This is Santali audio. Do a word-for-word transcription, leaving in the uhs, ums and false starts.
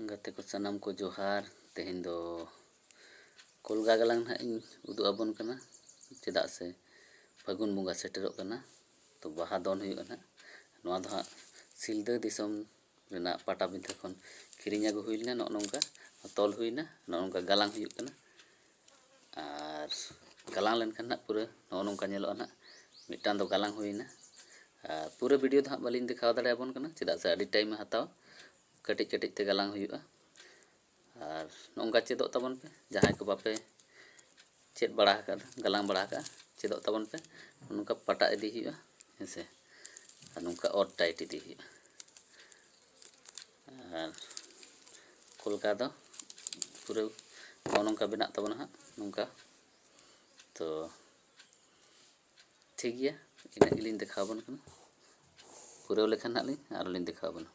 ᱜᱟᱛᱮ ᱠᱚ ᱥᱟᱱᱟᱢ ᱠᱚ ᱡᱚᱦᱟᱨ᱾ ᱛᱮᱦᱮᱧ ᱫᱚ ᱠᱚᱞᱜᱟ ᱜᱟᱞᱟᱝ ᱱᱟᱦᱟᱜ ᱤᱧ ᱩᱫᱩᱜ ᱟᱵᱚᱱ ᱠᱟᱱᱟ, ᱪᱮᱫᱟᱜ ᱥᱮ ᱯᱷᱟᱹᱜᱩᱱ ᱵᱚᱸᱜᱟ ᱥᱮᱴᱮᱨᱚᱜ ᱠᱟᱱᱟ, ᱛᱚ ᱵᱟᱦᱟ ᱫᱚᱱ ᱦᱩᱭᱩᱜᱼᱟ ᱱᱟᱦᱟᱜ᱾ ᱱᱚᱣᱟ ᱫᱚ ᱦᱟᱸᱜ ᱥᱤᱞᱫᱟᱹ ᱫᱤᱥᱚᱢ ᱨᱮᱱᱟᱜ ᱯᱟᱴᱟᱵᱤᱸᱫᱷᱟᱹ ᱠᱷᱚᱱ ᱠᱤᱨᱤᱧ ᱟᱹᱜᱩ ᱦᱩᱭ ᱞᱮᱱᱟ, ᱱᱚᱜᱼᱚ ᱱᱚᱝᱠᱟ ᱛᱚᱞ ᱦᱩᱭᱱᱟ, ᱱᱚᱜᱼᱚ ᱱᱚᱝᱠᱟ ᱜᱟᱞᱟᱝ ᱦᱩᱭᱩᱜ ᱠᱟᱱᱟ᱾ ᱟᱨ ᱜᱟᱞᱟᱝ ᱞᱮᱱᱠᱷᱟᱱ ᱱᱟᱜ ᱯᱩᱨᱟᱹ ᱱᱚᱜᱼᱚ ᱱᱚᱝᱠᱟ ᱧᱮᱞᱚᱜᱼᱟ ᱱᱟᱜ, ᱢᱤᱫᱴᱟᱝ ᱫᱚ ᱜᱟᱞᱟᱝ ᱦᱩᱭᱱᱟ᱾ ᱟᱨ ᱯᱩᱨᱟᱹ ᱵᱷᱤᱰᱤᱭᱳ ᱫᱚ ᱦᱟᱸᱜ ᱵᱟᱹᱞᱤᱧ ᱫᱮᱠᱷᱟᱣ ᱫᱟᱲᱮᱭᱟᱵᱚᱱ ᱠᱟᱱᱟ, ᱪᱮᱫᱟᱜ ᱥᱮ ᱟᱹᱰᱤ ᱴᱟᱭᱤᱢᱮ ᱦᱟᱛᱟᱣᱟ, ᱠᱟᱹᱴᱤᱡ ᱠᱟᱹᱴᱤᱡ ᱛᱮ ᱜᱟᱞᱟᱝ ᱦᱩᱭᱩᱜᱼᱟ᱾ ᱟᱨ ᱱᱚᱝᱠᱟ ᱪᱮᱫᱚᱜ ᱛᱟᱵᱚᱱ ᱯᱮ, ᱡᱟᱦᱟᱸᱭ ᱠᱚ ᱵᱟᱯᱮ ᱪᱮᱫ ᱵᱟᱲᱟ ᱟᱠᱟᱫᱟ, ᱜᱟᱞᱟᱝ ᱵᱟᱲᱟ ᱟᱠᱟᱫᱟ, ᱪᱮᱫᱚᱜ ᱛᱟᱵᱚᱱ ᱯᱮ᱾ ᱱᱚᱝᱠᱟ ᱯᱟᱴᱟ ᱤᱫᱤ ᱦᱩᱭᱩᱜᱼᱟ, ᱦᱮᱸ ᱥᱮ᱾ ᱟᱨ ᱱᱚᱝᱠᱟ ᱚᱨ ᱴᱟᱭᱤᱴ ᱤᱫᱤ ᱦᱩᱭᱩᱜᱼᱟ᱾ ᱟᱨ ᱠᱚᱞᱜᱟ ᱫᱚ ᱯᱩᱨᱟᱹ ᱱᱚᱜᱼᱚ ᱱᱚᱝᱠᱟ ᱵᱮᱱᱟᱜ ᱛᱟᱵᱚᱱᱟ ᱦᱟᱸᱜ, ᱱᱚᱝᱠᱟ᱾ ᱛᱚ ᱴᱷᱤᱠ ᱜᱮᱭᱟ, ᱤᱱᱟᱹᱜ ᱜᱮᱞᱤᱧ ᱫᱮᱠᱷᱟᱣ ᱟᱵᱚᱱ ᱠᱟᱱᱟ᱾ ᱯᱩᱨᱟᱹᱣ ᱞᱮᱠᱷᱟᱱ ᱦᱟᱸᱜ ᱞᱤᱧ ᱟᱨᱚ ᱞᱤᱧ ᱫᱮᱠᱷᱟᱣ ᱟᱵᱚᱱᱟ᱾